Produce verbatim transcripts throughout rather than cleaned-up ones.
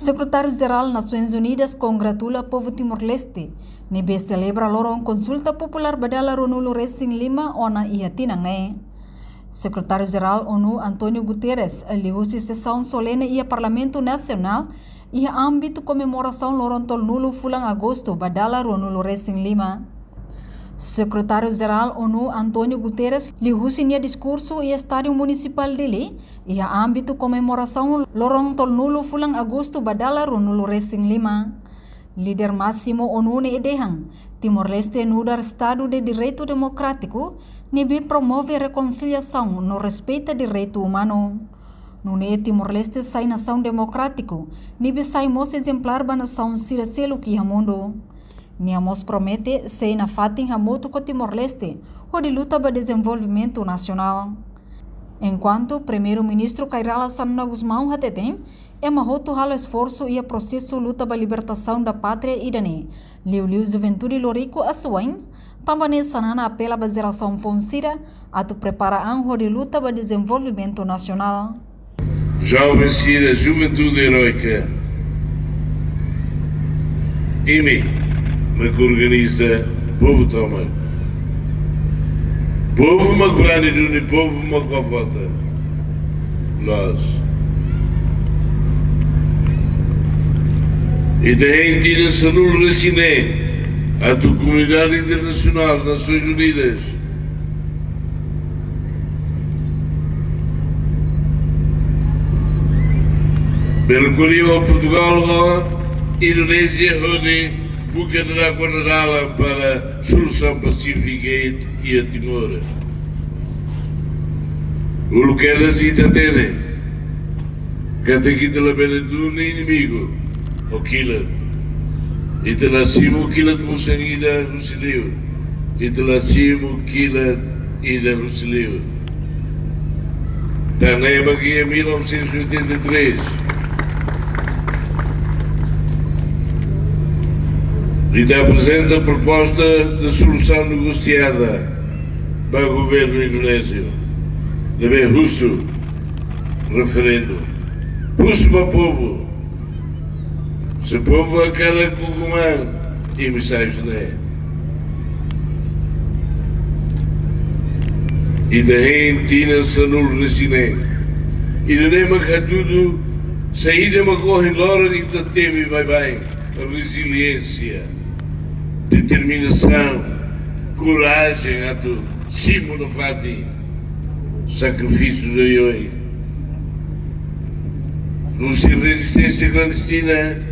Sekretáriu-Jerál Nasoins Unidas kongratula povu Timor-Leste ne'ebé selebra loron konsulta populár ba dala ruanulu-resin-lima ona iha tinan ne'e. Sekretáriu-Jerál ONU António Guterres liuhusi sesaun solene iha Parlamentu Nasionál iha ámbitu komemorasaun loron tolunulu fulan Agostu ba dala ruanulu-resin-lima. Sekretáriu-Jerál ONU António Guterres liuhusi nia diskursu iha Estádiu Munisipál Dili iha ámbitu komemorasaun loron tolunulu fulan Agostu ba dala ruanulu-resin-lima. Líder másimu ONU ne'e dehan, Timor-Leste nu'udar Estadu de Direitu Demokrátiku ne'ebé promove rekonsiliasaun no respeita direitu umanu. Nune'e Timor-Leste sai nasaun demokrátiku ne'ebé sai mós ezemplár ba nasaun sira seluk iha mundu. Nia mós promete sei nafatin hamutuk ho Timor-Leste hodi luta ba dezenvolvimentu nasionál. Enkuantu Primeiru-Ministru Kay Rala Xanana Gusmão hateten, ema hotu halo esforsu iha prosesu luta ba libertasaun da pátria ida-ne'e, liuliu juventude loriku asuwa'in, tanba ne'e Xanana apela ba jerasaun foun sira atu prepara an hodi luta ba dezenvolvimentu nasionál. Jovens sira, juventude eróika, imi mak organiza povu tomak. Povu mak brani duni, povu mak bá vota. Loos. Ita hein tinan sanulu-resin-neen atu komunidade internasionál, Nasoins Unidas, bele ko'alia ho Portugál, ho Indonézia, hodi buka dalan kona-dalan para solusaun pasífika iha Timor. Uluk kedas ita hatene katak ita labele duni inimigu ho kilat. Ita la simu kilat musan ida husi liur. Ita la simu kilat ida husi liur. Tan ne'e mak iha mil novecentos e oitenta e três, ita aprezenta proposta de solução negociada ba governu indonéziu, ne'ebé husu referendu. Husu ba povu. Se povu hakarak ukun-an, imi sai husi ne'e. Ita hein tinan sanulu-resin-neen. Ida-ne'e mak hatudu saida mak ohin loron ita temi baibain. Reziliénsia, determinasaun, korajen atu simu nafatin sakrifísiu oioin. Husi rezisténsia klandestina,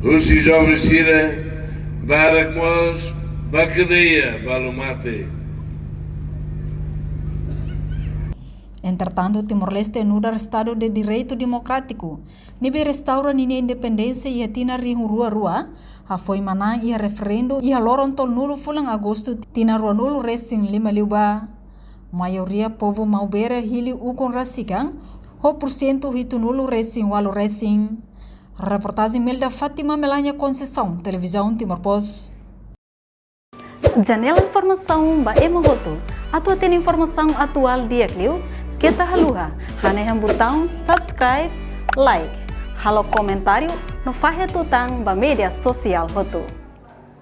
husi joven sira barak mós ba kadeia, balu mate. Entretantu, Timor-Leste nu'udar Estadu de Direitu Demokrátiku ne'ebé restaura ninia independénsia iha tinan rihun rua rua, hafoin manán iha referendu iha loron tolunulu fulan Agostu tinan ruanulu-resin-lima liubá. Maioria povu Maubere hili ukun rasik an, ho porsentu hitunulu-resin-ualu resin. Reportajen Melda Fátima, Melania Conceição, Televizaun Timor Post. Janela informasaun ba ema hotu. Atu hatene informasaun atuál di'ak liu, keta haluha hanehan butaun subscribe, like, halo komentáriu no fahe tutan ba média sosiál hotu.